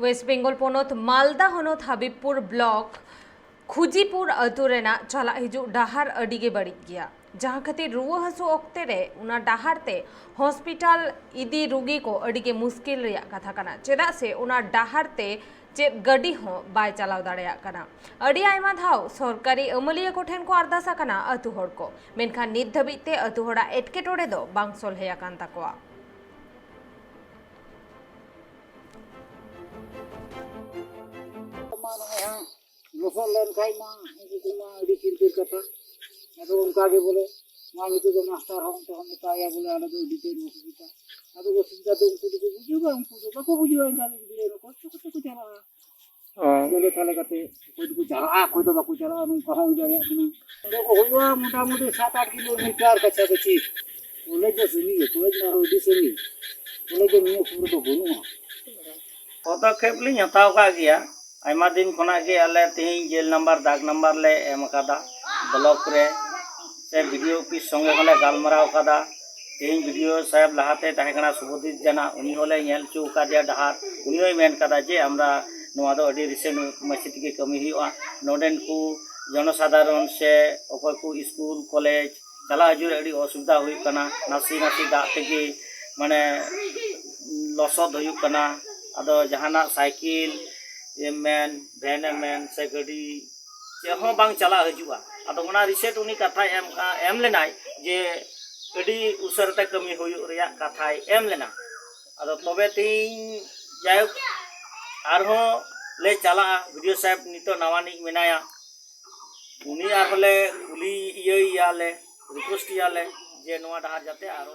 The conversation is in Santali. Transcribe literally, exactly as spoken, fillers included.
ᱳᱭᱮᱥᱴ ᱵᱮᱝᱜᱚᱞ ᱯᱚᱱᱚᱛ ᱢᱟᱞᱫᱟ ᱦᱚᱱᱚᱛ ᱦᱟᱵᱤᱵᱽᱯᱩᱨ ᱵᱞᱚᱠ ᱠᱷᱩᱡᱤᱯᱩᱨ ᱟᱹᱛᱩ ᱨᱮᱱᱟᱜ ᱪᱟᱞᱟᱜ ᱦᱤᱡᱩᱜ ᱰᱟᱦᱟᱨ ᱟᱹᱰᱤ ᱜᱮ ᱵᱟᱹᱲᱤᱡ ᱜᱮᱭᱟ, ᱡᱟᱦᱟᱸ ᱠᱷᱟᱹᱛᱤᱨ ᱨᱩᱣᱟᱹ ᱦᱟᱹᱥᱩ ᱚᱠᱛᱮ ᱨᱮ ᱚᱱᱟ ᱰᱟᱦᱟᱨ ᱛᱮ ᱦᱚᱥᱯᱤᱴᱟᱞ ᱤᱫᱤ ᱨᱩᱜᱤ ᱠᱚ ᱟᱹᱰᱤ ᱜᱮ ᱢᱩᱥᱠᱤᱞ ᱨᱮᱭᱟᱜ ᱠᱟᱛᱷᱟ ᱠᱟᱱᱟ᱾ ᱪᱮᱫᱟᱜ ᱥᱮ ᱚᱱᱟ ᱰᱟᱦᱟᱨ ᱛᱮ ᱪᱮᱫ ᱜᱟᱹᱰᱤ ᱦᱚᱸ ᱵᱟᱭ ᱪᱟᱞᱟᱣ ᱫᱟᱲᱮᱭᱟᱜ ᱠᱟᱱᱟ᱾ ᱟᱹᱰᱤ ᱟᱭᱢᱟ ᱫᱷᱟᱣ ᱥᱚᱨᱠᱟᱨᱤ ᱟᱹᱢᱟᱹᱞᱤᱭᱟᱹ ᱠᱚᱴᱷᱮᱱ ᱠᱚ ᱟᱨᱫᱟᱥ ᱟᱠᱟᱱᱟ ᱟᱹᱛᱩ ᱦᱚᱲ ᱠᱚ, ᱢᱮᱱᱠᱷᱟᱱ ᱱᱤᱛ ᱫᱷᱟᱹᱵᱤᱡ ᱛᱮ ᱟᱹᱛᱩ ᱦᱚᱲᱟᱜ ᱮᱴᱠᱮᱴᱚᱬᱮ ᱫᱚ ᱵᱟᱝ ᱥᱚᱞᱦᱮ ᱟᱠᱟᱱ ᱛᱟᱠᱚᱣᱟ᱾ ᱢᱟ ᱱᱚᱜᱼᱚᱭ ᱦᱟᱸᱜ ᱞᱚᱥᱚᱫ ᱞᱮᱱᱠᱷᱟᱡ ᱢᱟ ᱩᱱᱠᱩ ᱠᱚᱢᱟ ᱟᱹᱰᱤ ᱪᱤᱱᱛᱟᱹᱨ ᱠᱟᱛᱷᱟ᱾ ᱟᱫᱚ ᱚᱱᱠᱟ ᱜᱮ ᱵᱚᱞᱮ, ᱱᱚᱣᱟ ᱱᱤᱛᱚᱜ ᱫᱚ ᱢᱟᱥᱴᱟᱨ ᱦᱚᱸ ᱚᱱᱛᱮ ᱦᱚᱸ ᱢᱮᱛᱟᱭᱟ ᱵᱚᱞᱮ, ᱟᱞᱮ ᱫᱚ ᱟᱹᱰᱤ ᱛᱮᱫ ᱚᱥᱩᱵᱤᱫᱷᱟ᱾ ᱟᱫᱚ ᱚᱥᱩᱵᱤᱫᱷᱟ ᱫᱚ ᱩᱱᱠᱩ ᱫᱚᱠᱚ ᱵᱩᱡᱷᱟᱹᱣᱟ, ᱩᱱᱠᱩ ᱫᱚ ᱵᱟᱠᱚ ᱵᱩᱡᱷᱟᱹᱣᱟ, ᱮᱱᱠᱷᱟᱱ ᱜᱤᱫᱽᱨᱟᱹ ᱫᱚᱠᱚ ᱪᱤᱠᱟᱹ ᱛᱮᱠᱚ ᱪᱟᱞᱟᱜᱼᱟ? ᱚ᱾ ᱵᱚᱞᱮ ᱛᱟᱦᱞᱮ ᱠᱟᱛᱮ ᱚᱠᱚᱭ ᱫᱚᱠᱚ ᱪᱟᱞᱟᱜᱼᱟ, ᱚᱠᱚᱭ ᱫᱚ ᱵᱟᱠᱚ ᱪᱟᱞᱟᱜᱼᱟ, ᱱᱚᱝᱠᱟ ᱦᱚᱸ ᱦᱩᱭ ᱫᱟᱲᱮᱭᱟᱜ ᱠᱟᱱᱟ᱾ ᱚᱸᱰᱮ ᱠᱚ ᱦᱩᱭᱩᱜᱼᱟ ᱢᱚᱴᱟᱢᱩᱴᱤ ᱥᱟᱛ ᱟᱴ ᱠᱤᱞᱳᱢᱤᱴᱟᱨ ᱠᱟᱪᱷᱟ ᱠᱟᱪᱷᱤ᱾ ᱠᱚᱞᱮᱡᱽ ᱫᱚ ᱥᱟᱺᱜᱤᱧ ᱜᱮ, ᱠᱚᱞᱮᱡᱽ ᱫᱚ ᱟᱨᱚ ᱟᱹᱰᱤ ᱥᱟᱺᱜᱤᱧ᱾ ᱠᱚᱞᱮᱡᱽ ᱫᱚ ᱱᱤᱭᱟᱹ ᱥᱩᱨ ᱨᱮᱫᱚ ᱵᱟᱹᱱᱩᱜᱼᱟ᱾ ᱯᱚᱫᱚᱠᱷᱮᱯ ᱞᱤᱧ ᱦᱟᱛᱟᱣ ᱟᱠᱟᱫ ᱜᱮᱭᱟ᱾ ᱟᱭᱢᱟ ᱫᱤᱱ ᱠᱷᱚᱱᱟᱜ ᱜᱮ ᱟᱞᱮ ᱛᱮᱦᱮᱧ ᱡᱮᱞ ᱱᱟᱢᱵᱟᱨ, ᱫᱟᱜᱽ ᱱᱟᱢᱵᱟᱨ ᱞᱮ ᱮᱢ ᱟᱠᱟᱫᱟ ᱵᱞᱚᱠ ᱨᱮ, ᱥᱮ ᱵᱤ ᱰᱤ ᱳ ᱚᱯᱷᱤᱥ ᱥᱚᱸᱜᱮ ᱦᱚᱸᱞᱮ ᱜᱟᱞᱢᱟᱨᱟᱣ ᱟᱠᱟᱫᱟ᱾ ᱛᱮᱦᱮᱧ ᱵᱤ ᱰᱤ ᱳ ᱥᱟᱦᱮᱵᱽ ᱞᱟᱦᱟᱛᱮ ᱛᱟᱦᱮᱸ ᱠᱟᱱᱟ ᱥᱩᱵᱷᱚᱫᱤᱯ ᱡᱟᱱᱟ, ᱩᱱᱤ ᱦᱚᱸᱞᱮ ᱧᱮᱞ ᱦᱚᱪᱚ ᱟᱠᱟᱫᱮᱭᱟ ᱰᱟᱦᱟᱨ᱾ ᱩᱱᱤ ᱦᱚᱸᱭ ᱢᱮᱱ ᱠᱟᱫᱟ ᱡᱮ ᱟᱢᱨᱟ ᱱᱚᱣᱟ ᱫᱚ ᱟᱹᱰᱤ ᱨᱤᱥᱮᱱᱴ ᱢᱟᱹᱪᱷᱤ ᱛᱮᱜᱮ ᱠᱟᱹᱢᱤ ᱦᱩᱭᱩᱜᱼᱟ᱾ ᱱᱚᱰᱮᱱ ᱠᱚ ᱡᱚᱱᱚᱥᱟᱫᱷᱟᱨᱚᱱ ᱥᱮ ᱚᱠᱚᱭ ᱠᱚ ᱥᱠᱩᱞ, ᱠᱚᱞᱮᱡᱽ ᱪᱟᱞᱟᱜ ᱦᱤᱡᱩᱜ ᱨᱮ ᱟᱹᱰᱤ ᱚᱥᱩᱵᱤᱫᱷᱟ ᱦᱩᱭᱩᱜ ᱠᱟᱱᱟ, ᱱᱟᱥᱮ ᱱᱟᱥᱮ ᱫᱟᱜ ᱛᱮᱜᱮ ᱢᱟᱱᱮ ᱞᱚᱥᱚᱫ ᱦᱩᱭᱩᱜ ᱠᱟᱱᱟ᱾ ᱟᱫᱚ ᱡᱟᱦᱟᱱᱟᱜ ᱥᱟᱭᱠᱮᱞ ᱮᱢ ᱢᱮᱱ, ᱵᱷᱮᱱ ᱮᱢ ᱢᱮᱱ, ᱥᱮ ᱜᱟᱹᱰᱤ ᱪᱮᱫ ᱦᱚᱸ ᱵᱟᱝ ᱪᱟᱞᱟᱜ ᱦᱤᱡᱩᱜᱼᱟ᱾ ᱟᱫᱚ ᱚᱱᱟ ᱨᱤᱥᱮᱴ ᱩᱱᱤ ᱠᱟᱛᱷᱟᱭ ᱮᱢ, ᱮᱢ ᱞᱮᱱᱟᱭ ᱡᱮ ᱟᱹᱰᱤ ᱩᱥᱟᱹᱨᱟ ᱛᱮ ᱠᱟᱹᱢᱤ ᱦᱩᱭᱩᱜ ᱨᱮᱭᱟᱜ ᱠᱟᱛᱷᱟᱭ ᱮᱢ ᱞᱮᱱᱟ᱾ ᱟᱫᱚ ᱛᱚᱵᱮ ᱛᱮᱦᱮᱧ ᱡᱟᱭᱦᱳᱠ ᱟᱨᱦᱚᱸ ᱞᱮ ᱪᱟᱞᱟᱜᱼᱟ᱾ ᱵᱤ ᱰᱤ ᱳ ᱥᱟᱦᱮᱵᱽ ᱱᱤᱛᱚᱜ ᱱᱟᱣᱟᱱᱤᱡ ᱢᱮᱱᱟᱭᱟ, ᱩᱱᱤ ᱟᱨᱦᱚᱸ ᱞᱮ ᱠᱩᱞᱤ ᱤᱭᱟᱹᱭᱮᱭᱟ ᱞᱮ, ᱨᱤᱠᱩᱭᱮᱥᱴ ᱮᱭᱟ ᱞᱮ ᱡᱮ ᱱᱚᱣᱟ ᱰᱟᱦᱟᱨ ᱡᱟᱛᱮ ᱟᱨᱚ